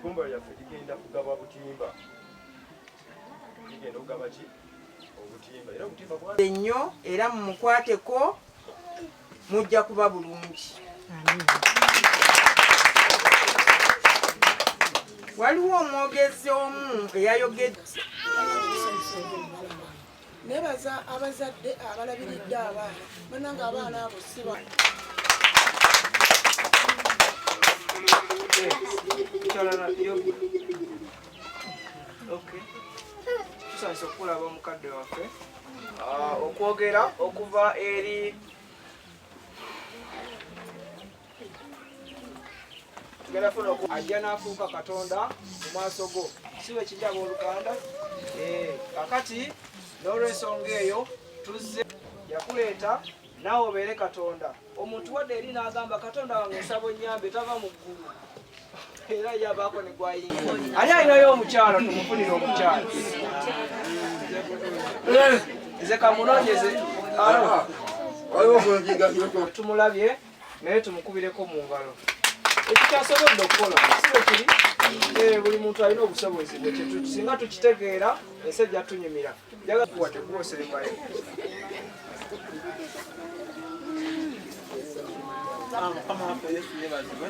Eggomba lyaffe ligenda kugaba butimba, ligenda okugaba ki obutimba, era obutimba bwa ennyo, era mumukwateko, mujja kuba bulungi. Waliwo omwogezi omu eyayogedde. Nebaza abazadde abalabiridde abaana. Banange, abaana abo siba Okay. Tusanyuse okukulaba, omukadde waffe. Okwogera okuva eri tugenda funa ajja n'afuuka Katonda mu maaso go, si bwe kijja, abooluganda? Kakati n'olw'ensonga eyo tuzze yakuleeta naawe obeere Katonda. Omuntu wadde eri n'agamba, "Katonda wange, nsaba onnyambe," tava mu ggulu, era yabaako ne gwayingira. Ani alinayo omukyala? Tumufunire omukyala. Nze kamunoonyeze. Alo. Tumulabye, naye tumukubireko mu ngalo ekyo kyasobodde okukola, si bwe kiri? Buli muntu alina obusobozi bwe. Singa tukitegeera, ensi ejja tunyumira. Njagala kuwa tekuwosembayo. Mukama waffe Yesu yeebazibwe.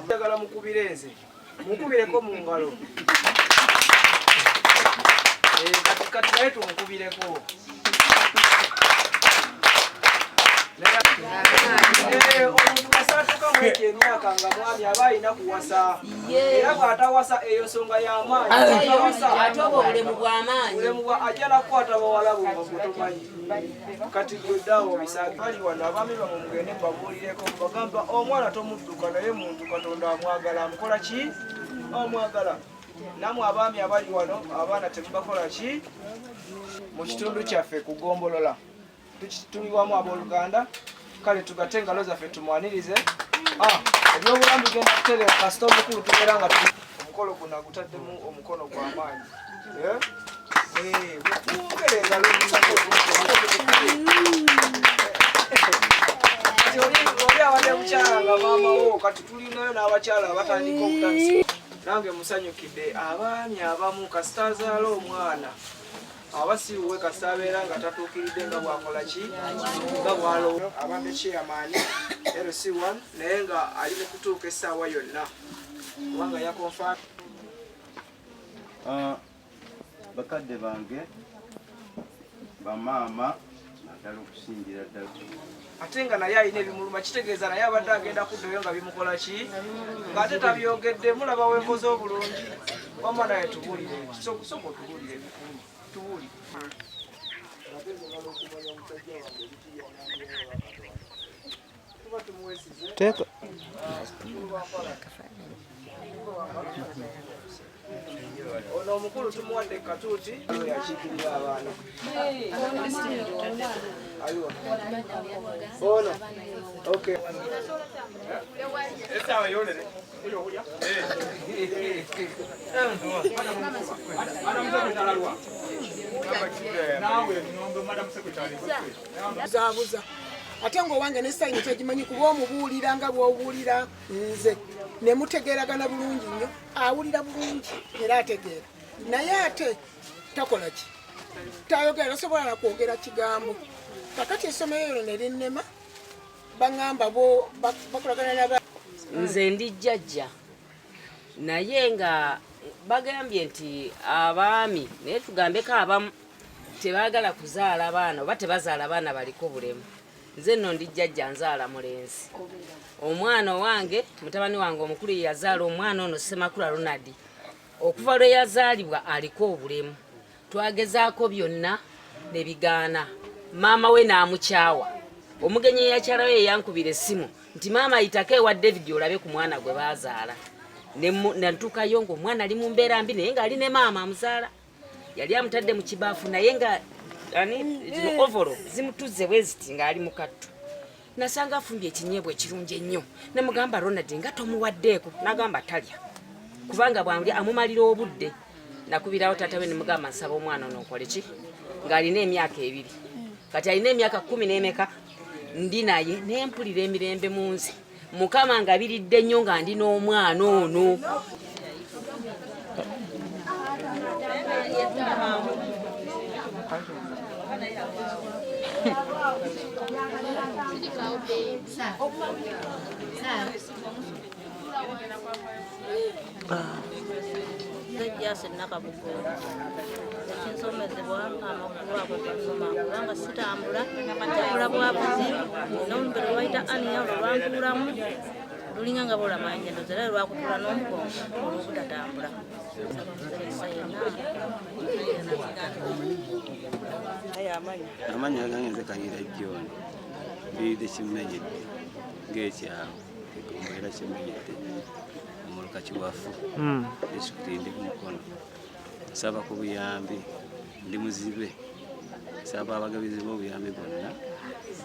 Njagala mukubire, nze mukubireko mu ngalo. Kati naye tumukubireko. Omuntu kasatuka mwekyo emyaka nga mwami aba alina kuwasa, era bw'atawasa eyo nsonga y'amaanyi. Ate obwo obulemu bw'amaanyi. Bulemu bwa ajja nakukwata bawala bo nga gwe tomanyi. Kati gweddaawo obisaage. Bali wano abaami bamwe, mugende mbabuulireko, bagamba omwana tomudduka, naye muntu Katonda amwagala, amukola ki? Omwagala. Namwe abaami abali wano, abaana temubakola ki? Mu kitundu kyaffe ku gombolola tuli wamu, abooluganda. Kale tugatte engalo zaffe tumwanirize. Ebyobulamu bigenda kutereera kasita omukulu tubeera nga omukolo guno agutaddemu omukono gw'amaanyi. Eh? Mwongere engalo. Kati oli abadde mukyala nga maama wo, kati tulinayo n'abakyala abatandika okutandisa. Nange musanyukidde. Abaami abamu kasita azaala omwana aba si wuwe, kasita abeera nga tatuukiridde nga bwakola ki, nga bwalo. Abadde chairman LC1, naye nga ali mu kutuuka essaawa yonna kubanga yakonfa. Bakadde bange, bamaama, naddala okusingira ddala ate nga naye alina ebimuluma, kitegeeza naye abadde agenda kuddayo nga bimukola ki, ng'ate tabyogedde. Mulaba wenkoze obulungi. Wamma naye tubuulire, sooka otubuulire ebikulu, tubuulire. Tuba tumuweesize. Teeka. Ono omukulu tumuwadde katuuti yakiikirira abaana. Aliwa ono? Okay. Essaawa yolere. Buzaabuza ate ng'owange ne sign tagimanyi, kuba omubuulira nga bw'obuulira nze ne mutegeeragana bulungi nnyo. Awulira bulungi era ategeera, naye ate takola ki, tayogera, tasobola na kwogera kigambo. Kakati essomero eryo ne linnema, baŋŋamba bo bakolagana naba. Nze ndi jjajja, naye nga bagambye nti abaami, naye tugambeko, abamu tebaagala kuzaala baana oba tebazaala baana baliko bulemu. Nze nno ndi jjajja, nzaala mulenzi. Omwana owange, mutabani wange omukulu ye yazaala omwana ono, Semakula Ronald. Okuva lwe yazaalibwa aliko obulemu. Twagezaako byonna ne bigaana, maama we n'amukyawa. Omugenyi eyakyalayo yeyankubira essimu nti, "Maama, ayitako ewa David olabe ku mwana gwe baazaala." Natuukayo ng'omwana ali mu mbeera mbi, naye ng'ali ne maama amuzaala. Yali amutadde mu kibaafu, naye nga ani zino overall zimutuzze bwe ziti, ng'ali mu kattu. Nasanga afumbye ekinyeebwa ekirungi ennyo. Nemugamba, "Ronald, nga tomuwaddeeko?" Nagamba talya kubanga bwange amumalira obudde. Nakubirawo taata we nemugamba, "Nsaba omwana ono nkole ki?" Ng'alina emyaka 2, kati alina emyaka 10 n'emeka. Ndi naye nempulira emirembe mu nze. Mukama ngabiridde nnyo nga ndi n'omwana ono. Jasi Nakabugo ekinsomezebwa amakulu ago gasoma kubanga sitambula ntambula bwa buzibu n'olubero lwayita aniya olwo lwantuulamu lulinga nga bwolamanya ndozi era lwakutula n'omugongo olw'obutatambula. Amannya gange nze Kayira John, mbiridde Kimenyedde ng'ekyalo Kigombo era Kimenyedde omuluka Kiwafu, disitulikiti ndi ku Mukono. Nsaba ku buyambi, ndi muzibe, nsaba abagabizi b'obuyambi bonna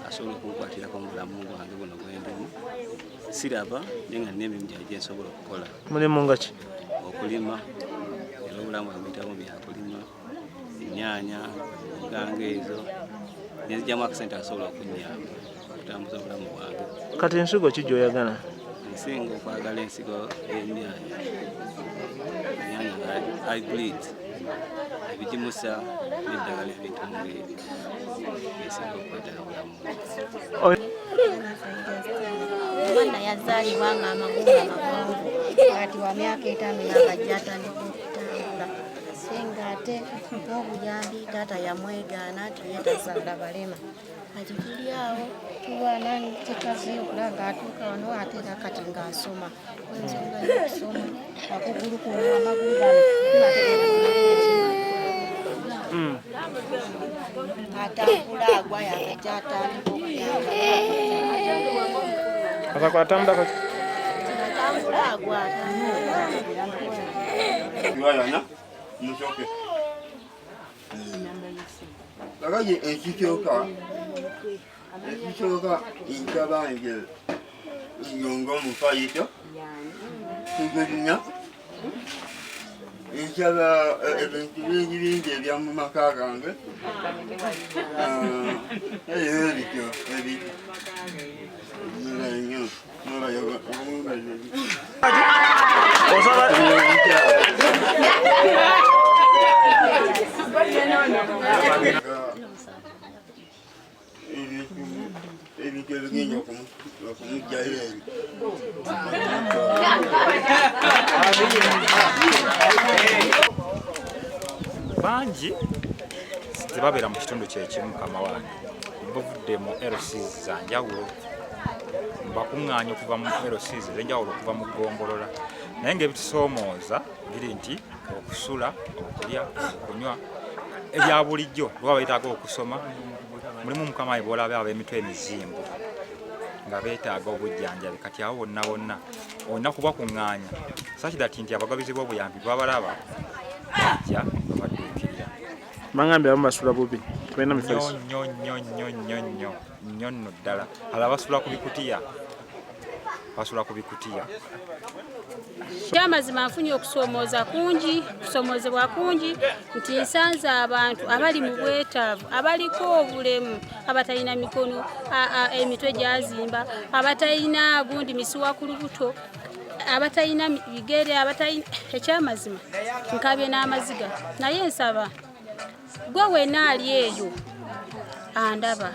asobola okunkwatirako mu bulamu bwange buno bwendimu. Siraba naye nga nina emirimu gyange gye nsobola okukola. Mulimu nga ki? Okulima, era obulamu bwemuyitamu byakulima, ennyaanya, oganga ezo nenzigyamu akasente asobola okunnyamba okutambuza obulamu bwange. Kati ensigo ki gy'oyagala? Nsinga okwagala ensigo y'ennyaanya, ennyaanya nga hybrid, ebigimusa n'eddagala ebintu ng'ebyo ensinga okwetaaga bulamu. Omwana yazaalibwa nga amagulu amagonvu, kati wa myaka 5 yakajja atandika okutambula, ate ng'ate n'obuyambi taata yamwegaana nti ye tazaala balema. Kati tuli awo tulwana kikazi okulaba ng'atuuka wano ate era kati ng'asoma ensonga y'okusoma akugulu kuno amagulu gano atambula agwa yakajja atandika okutambula. Atambula kati? Atambula agwa. Musoke. Kakati ekisooka nsaba nze nga omufaliso tugulina nsaba ebintu bingi bingi ebya mu maka gange ebityo ebityo nnyo. Ebintu ebigenda okumugjayo ebyo. Bangi tebabeera mu kitundu kyekimu mukama wange, bavudde mu LCs za njawulo, bakuŋŋaanya okuva mu LCs ez'enjawulo okuva mu ggombolola, naye ng'ebitusoomooza biri nti okusula, okulya, okunywa ebya bulijjo lwaba beetaaga okusoma. Mulimu mukama wange bw'olaba ab'emitwe emizimbu nga beetaaga obujjanjabi, kati abo bonna bonna olina kubakuŋŋaanya such that nti abagabizi b'obuyambi babalaba bajja babadduukirira. Bangambye abamu basula bubi, tebalina mifaliso. Nnyo nnyo nnyo nnyo nnyo nnyo nno ddala, ala basula ku bikutiya, basula ku bikutiya. Ekyamazima nfunye okusoomooza kungi, kusomoozebwa kungi nti nsanze abantu abali mu bwetaavu, abaliko obulemu, abatalina mikono, emitwe gyazimba, abatalina gundi misuwa ku lubuto, abatalina bigere, abatalina. Ekyamazima nkabye n'amaziga, naye nsaba gwe wenna ali eyo andaba,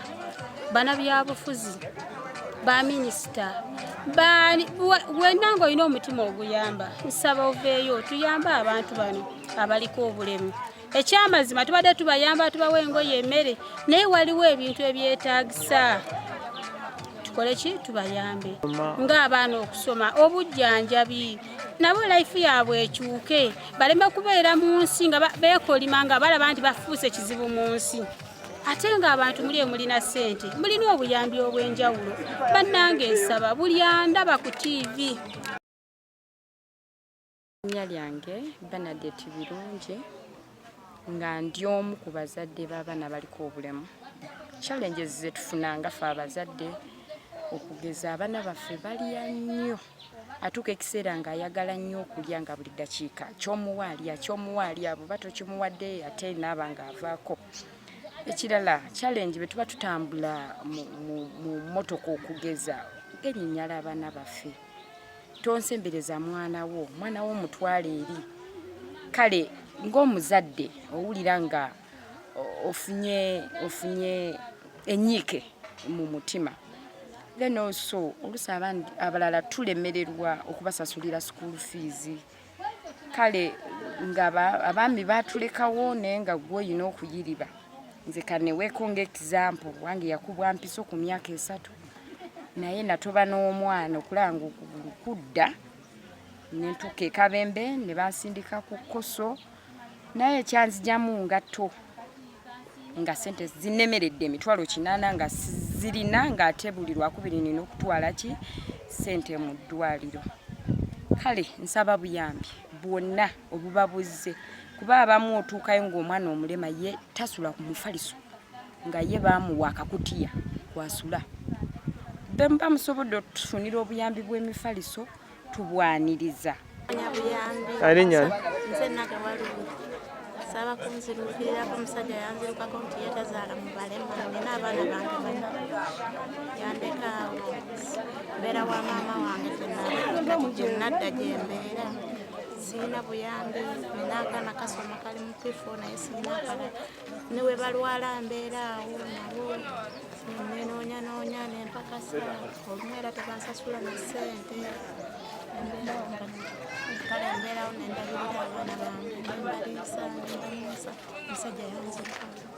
bannabyabufuzi, baminisita, wenna ng'olina omutima oguyamba, nsaba oveeyo tuyambe abantu bano abaliko obulemu. Ekyamazima tubadde tubayamba, tubawa engoye, emmere, naye waliwo ebintu ebyetaagisa tukole ki tubayambe, ng'abaana okusoma, obujjanjabi, nabo life yaabwe ekyuke, baleme kubeera mu nsi nga beekolima nga balaba nti bafuuse kizibu mu nsi. Ate ng'abantu muli mulina ssente, mulina obuyambi obw'enjawulo. Bannange nsaba buli andaba ku TV. Erinnya lyange Bernadette Birungi, nga ndi omu ku bazadde b'abaana baliko obulemu. Challenges zetufunanga ffe abazadde, okugeza abaana baffe balya nnyo, atuuka ekiseera ng'ayagala nnyo okulya nga buli ddakiika kyomuwa alya, kyomuwa alya, bw'oba tokimuwadde ate naaba ng'avaako. Ekirala challenge bwe tuba tutambula mu mmotoka, okugeza Genyinyala abaana baffe. Tonsembereza mwana wo, mwana wo mutwale eri. Kale ng'omuzadde owulira nga ofunye enyiike mu mutima. Then also oluusi abalala tulemererwa okubasasulira school fees. Kale nga abaami baatulekawo naye nga gwe olina okuyiriba. Nze kaneweeko ng'example, wange yakubwa mpiso ku myaka 3, naye natoba n'omwana okulaba nga okugulu kudda, ne ntuuka e Kabembe ne bansindika ku kkoso, naye ekyanzijamu ngatto nga ssente zinnemeredde 800,000 nga sizirina, ng'ate buli Lwakubiri nina okutwala ki ssente mu ddwaliro. Kale nsaba buyambi bwonna obuba buzze, kuba abamu otuukayo ng'omwana omulema ye tasula ku mufaliso, nga ye baamuwa akakutiya kwasula. Be muba musobodde otufunira obuyambi bw'emifaliso tubwaniriza. Erinnya ani? Nze Nagawalubi. Nsaba kunziruukirirako, omusajja yanzirukako nti ye tazaala mu balema. Nina abaana bange 4, yandeka awo. Mbeera wa maama wange kati gye nadda gye mbeera. Sirina buyambi, nina akaana kasoma kali mu P4 naye sirina akalala. Ne bwe balwala mbeera awo nabo nenoonyanoonya nempakasa, olumu era tebansasula na ssente. Kale mbeerawo nendabirira abaana bange, nembaliisa, nembanywesa. Omusajja yanzirukako.